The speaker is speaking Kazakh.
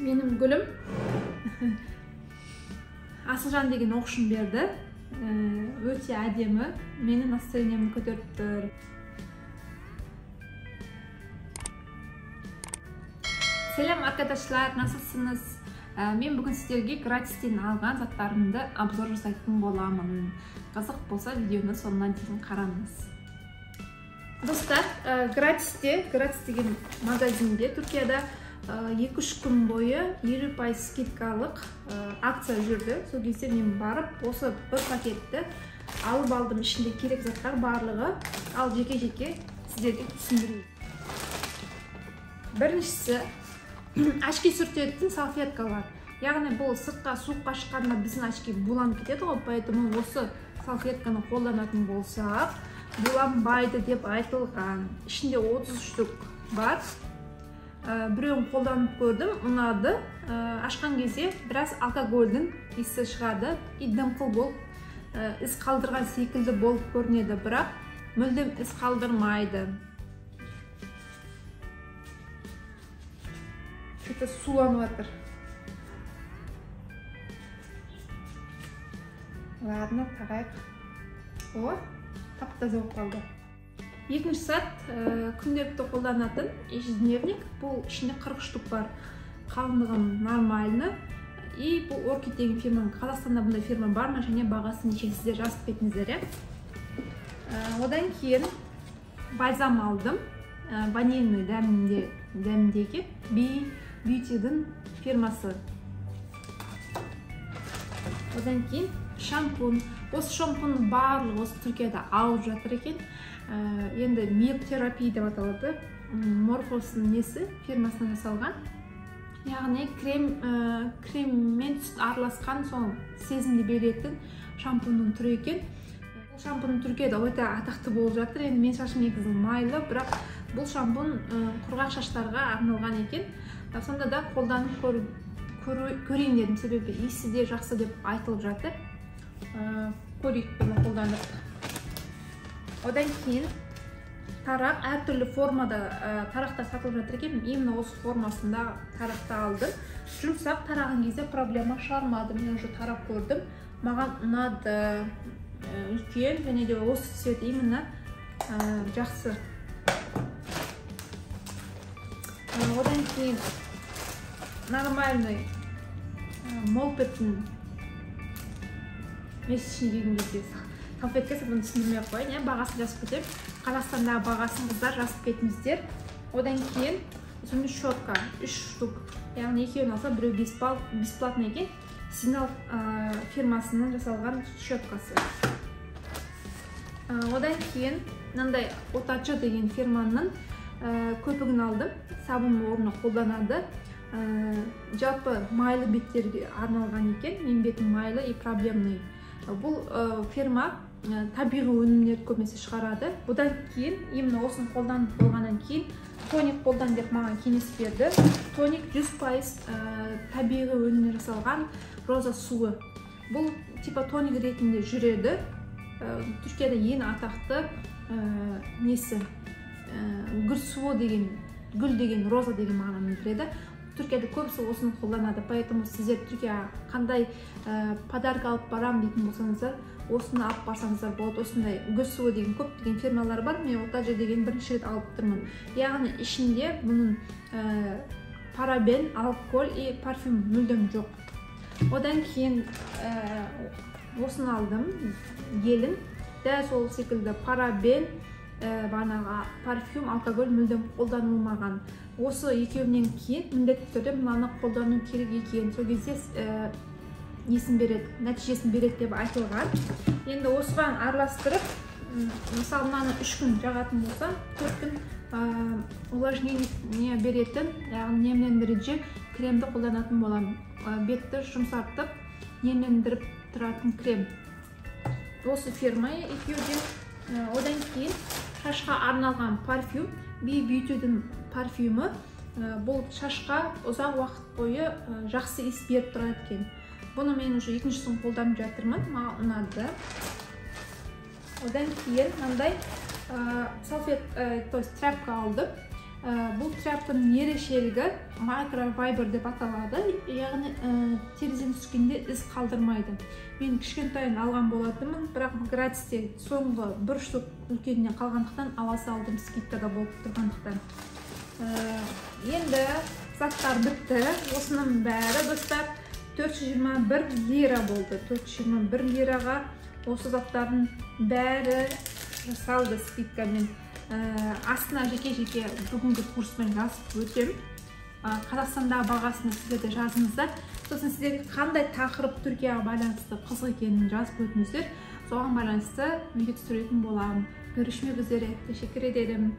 Менің гүлім Асылжан деген оқушым берді. Өте әдемі, менің настроениемді көтеріп тұр. Selam arkadaşlar, nasılsınız? Мен бүгін сіздерге гратистен алған заттарымды обзор жасайтын боламын. Қызық болса видеоны соңына дейін қараңыз. Достар, гратисте, гратис деген магазинде Түркияда 2-3 күн бойы 50% скидкалық акция жүрді. Сол кезде мен барып осы бір пакетті алып алдым. Ішінде керек заттар барлығы. Ал жеке-жеке сіздерге түсіндірейін. Біріншісі очки сүртетін салфеткалар. Яғни бұл сыртқа суыққа шыққанда біздің очки буланып кетеді ғой, поэтому осы салфетканы қолданатын болсақ, буланбайды деп айтылған. Ішінде 30 штук бар. Біреуін қолданып көрдім, ұнады. Ашқан кезде біраз алкогольдің иісі шығады и дымқыл болып із қалдырған секілді болып көрінеді, бірақ мүлдем із қалдырмайды. Что-то суланып жатыр. Ладно, тағайық. О, тап-таза болып қалды. Екінші зат, күнделікті қолданатын ежедневник. Бұл ішінде 40 штук бар. Қалыңдығы нормально. И бұл Orchid деген фирма. Қазақстанда бұндай фирма бар ма және бағасы неше, сіздер жазып кетіңіздер, иә. Одан кейін бальзам алдым. Ванильный дәміндегі Би Beauty'дің фирмасы. Одан кейін шампунь. Осы шампунь барлығы осы Түркияда алып жатыр екен. Енді Milk Therapy деп аталады. Морфосның несі фирмасынан жасалған. Яғни креммен сүт араласқан, сол сезімді беретін шампуньның түрі екен. Бұл шампунь Түркияда өте атақты болып жатыр. Енді мен шашым негізі майлы, бірақ бұл шампунь құрғақ шаштарға арналған екен. Сонда да қолданып көрейін дедім, себебі иісі де жақсы деп айтылып жатыр. Көрейік бұны қолданып. Одан кейін тарақ, әртүрлі формада тарақтар сатылып жатыр екен. Именно осы формасында тарақты алдым. Жұмсақ, тараған кезде проблема шығармады. Мен уже тарап көрдім, маған ұнады. Үлкен және де осы цвет именно жақсы. Одан кейін нормальный молпеттің месячный деген кезде салфеткасы, бұны түсіндірмей ақ қояйын, иә, бағасын жазып кетемін. Қазақстандағы бағасын қыздар жазып кетіңіздер. Одан кейін зубной щетка 3 штук, яғни екеуін алса біреу бесплатно екен. Сигнал фирмасының жасалған щеткасы. Одан кейін мынандай Отачы деген фирманың көпігін алдым. Сабын орнына қолданады. Жалпы майлы беттерге арналған екен. Менің бетім майлы и проблемный. Бұл фирма табиғи өнімдерді көбінесе шығарады. Бұдан кейін именно осыны қолданып болғаннан кейін тоник қолдан деп маған кеңес берді. Тоник 100% табиғи өнімнен жасалған роза суы. Бұл типа тоник ретінде жүреді. Түркияда ең атақты несі гүл суы деген, гүл деген, роза деген мағынаны білдіреді. Түркияда көбісі осыны қолданады. Поэтому сіздер Түркияға қандай подарок алып барам дейтін болсаңыздар, осыны алып барсаңыздар болады. Осындай гүл суы деген көптеген фирмалар бар. Мен Отажы деген бірінші рет алып тұрмын. Яғни ішінде бұның парабен, алкоголь и парфюм мүлдем жоқ. Одан кейін осыны алдым, гелін. Дәл сол секілді парабен, бағанағы парфюм, алкоголь мүлдем қолданылмаған. Осы екеуінен кейін міндетті түрде мынаны қолдану керек екен. Сол кезде несін береді, нәтижесін береді деп айтылған. Енді осыған араластырып, мысалы мынаны 3 күн жағатын болсам, 4 күн увлажнение беретін, яғни немлендіруші кремді қолданатын боламын. Бетті жұмсартып, немлендіріп тұратын крем. Осы фирма екеуі. Одан кейін шашқа арналған парфюм, Би Beauty'дің парфюмі. Бұл шашқа ұзақ уақыт бойы жақсы иіс беріп тұрады екен. Бұны мен уже екіншісін қолданып жатырмын, маған ұнады. Одан кейін мынандай салфет, то есть тряпка алдым. Бұл тряпканың ерекшелігі microfiber деп аталады, яғни терезеден түскенде із қалдырмайды. Мен кішкентайын алған болатынмын, бірақ гратисте соңғы бір штук үлкенінен қалғандықтан ала салдым, скидкада болып тұрғандықтан. Енді заттар бітті. Осының бәрі, достар, 421 лира болды. 421 лираға осы заттардың бәрі жасалды скидкамен. Астына жеке-жеке бүгінгі курспен жазып өтем. Қазақстандағы бағасын сіздер де жазыңыздар. Сосын сіздерге қандай тақырып Түркияға байланысты қызық екенін жазып өтіңіздер. Соған байланысты видео түсіретін боламын. Görüşmek üzere. Teşekkür ederim.